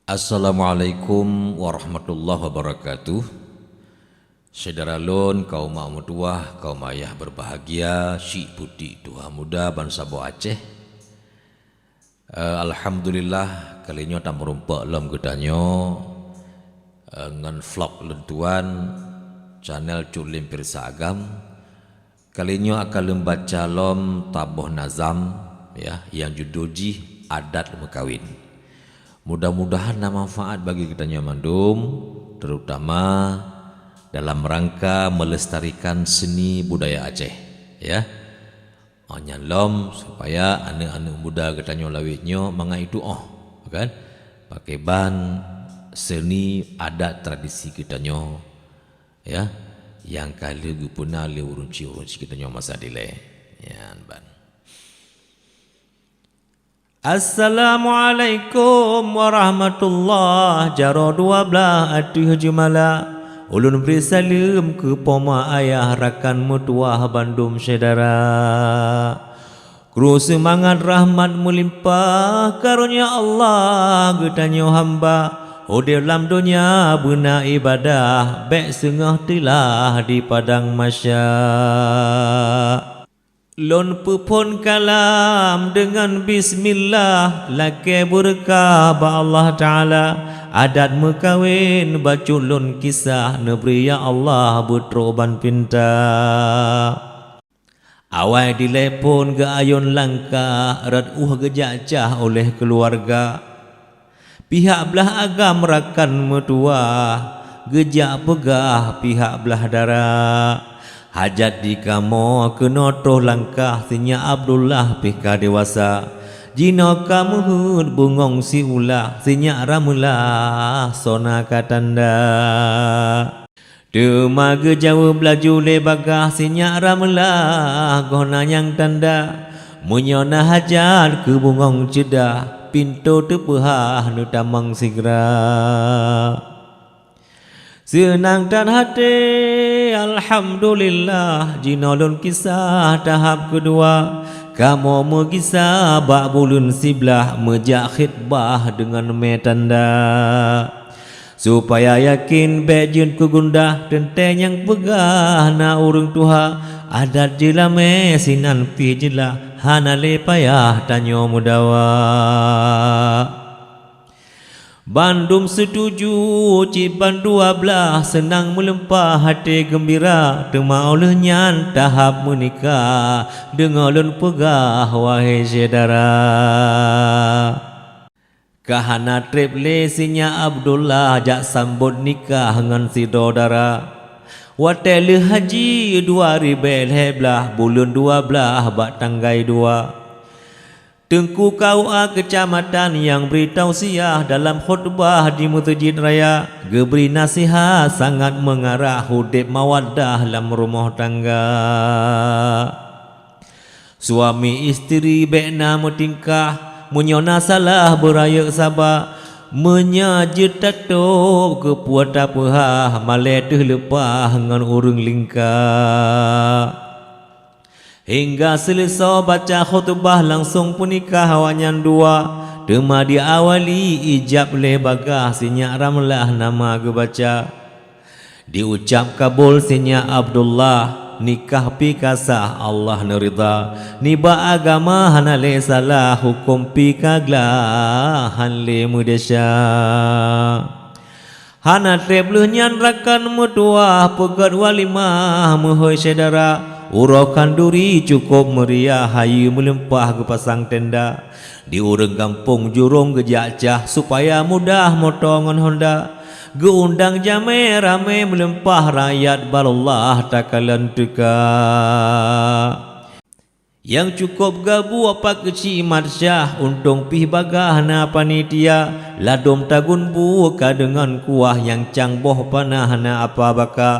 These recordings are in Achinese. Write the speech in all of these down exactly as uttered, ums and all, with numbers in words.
Assalamualaikum warahmatullahi wabarakatuh. Syedara lôn, kaum mak meutuwah, kaum ayah berbahagia, syiek putik tuha muda bansaboh Aceh. Eh, alhamdulillah, kali nyoe tameurumpok lom geutanyoe, eh, ngon vlog lôn tuan, channel Cut Lem Pirsa Agam. Kali nyoe akan lôn baca lom saboh nazam, ya, nyang judul jih Adat Meukawen. Mudah-mudahan na manfaat bagi geutanyoe mandum, terutama dalam rangka melestarikan seni budaya Aceh, ya. Oh, nyan lom supaya aneuk-aneuk muda geutanyoe lawét nyoe mangat jitu'oh, kan? Pakriban seni adat tradisi geutanyoe, ya, nyang ka lheueh geupeuna lé ureueng chik-ureueng chik geutanyoe masa dilée. Nyan ban. Assalamualaikum warahmatullah. Jaroe dua blaih ateueh jeumala, ulôn bri saleuem keu poma ayah rakan meutuwah bandum syedara. Kru seumangat rahmat meulimpah karonya Allah geutanyoe hamba. Udeb lam donya beuna ibadah, bék seungoh teulah di padang mahsya. Lôn peuphon kalam deungon bismillah, lakée beureukat bak Allah Taala. Adat meukawen bacut lôn kisah, neubri ya Allah beutrok ban pinta. Awai dilée phon geuayôn langkah, rot ueh geujak cah uléh keuluwarga. Pihak blaih agam rakan meutuwah, geujak peugah pihak blaih dara. Hajat di kamoe keunoe troh langkah, sinyak Abdullah pih ka dewasa. Jinoe ka meuheuet bungong siulah, sinyak Ramlah sona ka tanda. Teuma geujaweueb laju lé bagaih sinyak Ramlah, goh na nyang tanda. Meunyoe na hajat keu bungong ceudah, pintoe teupeuhah neutamong sigra. Seunang that até, alhamdulillah, jinoe lôn kisah tahap keudua. Kamoe meugisa bak buleuen siblaih, meujak khitbah deungon mé tanda. Supaya yakin bék jeuet keu gundah, teuntée nyang peugah na ureuëng tuha, adat jeulamé sinan pih jeulah, hana lé payah tanyoe meudawa. Bandum seutuju cit ban dua blaih, seunang meuleumpah até geumbira, teuma óh lheueh nyan tahab meunikah, deungoe lôn peugah, wahé syedara. Ka hana treb lé sinyak Abdullah jak sambot nikah ngon sidroe dara. Watée lheueh haji dua ribée lhée blaih, buleuen dua blaih bak tanggai dua, Teungku K U A keucamatan nyang bri tausiah dalam khutbah di meuseujid raya, geubri naseuhat sangat meungarah udeb mawaddah lam rumoh tangga. Suami isteri bék na meutingkah, meunyoe na salah beurayeuk saba, meunyoe jeuet tatôb keupeue tapeuhah, malée teuh leupah ngon ureuëng lingka. Hingga seuleusoe baca khutbah langsong peunikah awaknyan dua, teuma diawali ijab lé bagaih sinyak Ramlah nama geubaca. Diucab kabul sinyak Abdullah, nikah pih ka sah Allah neuridha, nibak agama hana lé salah, huköm pih ka glah hán lé meudesya. Hana treb lheueh nyan rakan meutuwah peugét walimah meuhôi syedara, uroe khanduri cukôp meuriah, hayeue meuleumpah geupasang tenda. Di ureuëng gampông jurông geujak cah supaya mudah moto ngon honda. Geuundang jamé ramé meuleumpah rakyat baloe Allah takalon teuka. Nyang cukôp gabu apa keuci mat syah, untông pih bagaih na panitia, ladôm tagun bu ka deungon kuah nyang cang boh panah na apa baka.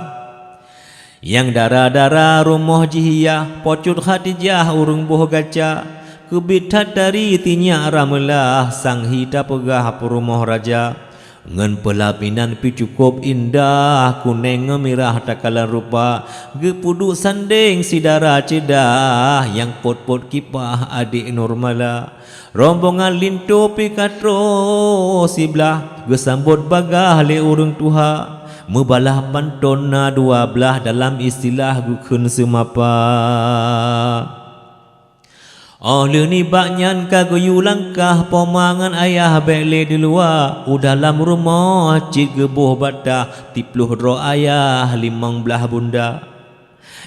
Nyang dara-dara rumoh jih yah, Po Cut Khadijah ureuëng boh gaca, keubiet that tari sinyak Ramlah sang hi tapeugah peurumoh raja. Ngon peulaminan pih cukôp indah, kuneng ngon mirah takalon rupa, geupeuduek sandeng si dara ceudah, nyang pot-pot kipah adék Nurmala. Rombongan linto pih ka troh siblah, geusambot bagaih lé ureuëng tuha. Meubalah panton na dua blaih, dalam istilah geukheun seumapa. Óh lheueh nibak nyan ka geuyue langkah poma ngon ayah bék lé diluwa, u dalam rumoh cit geuboh bata, siploh droe ayah limong blaih bunda.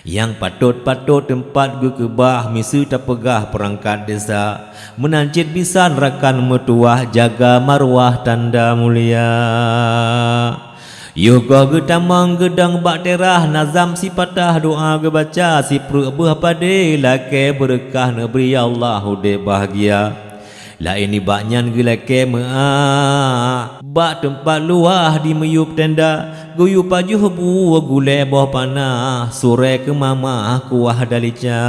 Nyang patot-patot teumpat geukeubah, miseue tapeugah peurangkat desa, meunan cit bisan rakan meutuwah, jaga marwah tanda mulia. Yoh goh geutamong geudong bak teurah, nazam sipatah doa geubaca, sipruek beuh padé lakée beureukah, neubri ya Allah udeb bahgia. Laén nibak nyan geulakée meuáh, bak teumpat luwah di miyueb tenda, geuyue pajoh bu gulée boh panah, surée keumamah kuah dalica.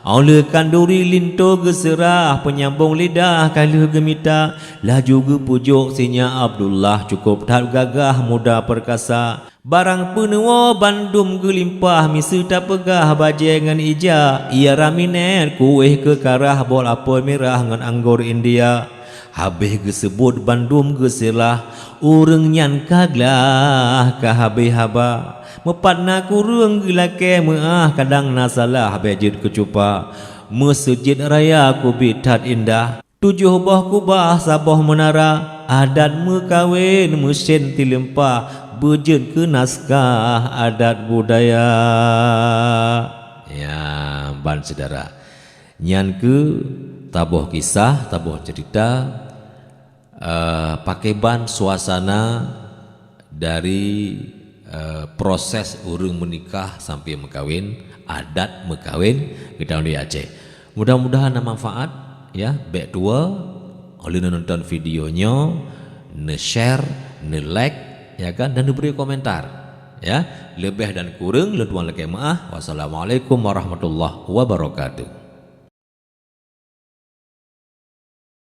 Óh lheueh khanduri linto geuseurah, peunyambong lidah ka lheueh geumita, laju geupeujok si nyak Abdullah, cukôp that gagah muda peurkasa. Barang peunuwoe bandum geulimpah, miseue tapeugah bajée ngon ija, ie raminet, kueh keukarah, bol apôi mirah ngon anggor India. Habéh geuseubot bandum geuseurah, ureuëng nyan ka glah ka habéh haba. Meupat na kureueng geulakée meuáh, kadang na salah bék jeuet keucupa. Meuseujid raya kubiet that indah, tujoh boh kubah saboh meunara, adat meukawen meusen tileumpa, beujeuet keu naskah adat budaya. Ya, ban syedara. Nyan keuh taboh kisah, taboh cerita, eh, pakriban suasana dari, eh, proses ureuëng meunikah sampai meukawen, adat meukawen geutanyoe di Aceh. Mudah-mudahan na manfaat, ya, bék tuwoe, óh lheueh neunonton video nyoe, neu-share, neu-like, ya kan, dan neubri komentar, ya. Leubeh dan kureueng lôn tuan lakée meuáh. Wassalamualaikum warahmatullahi wabarakatuh.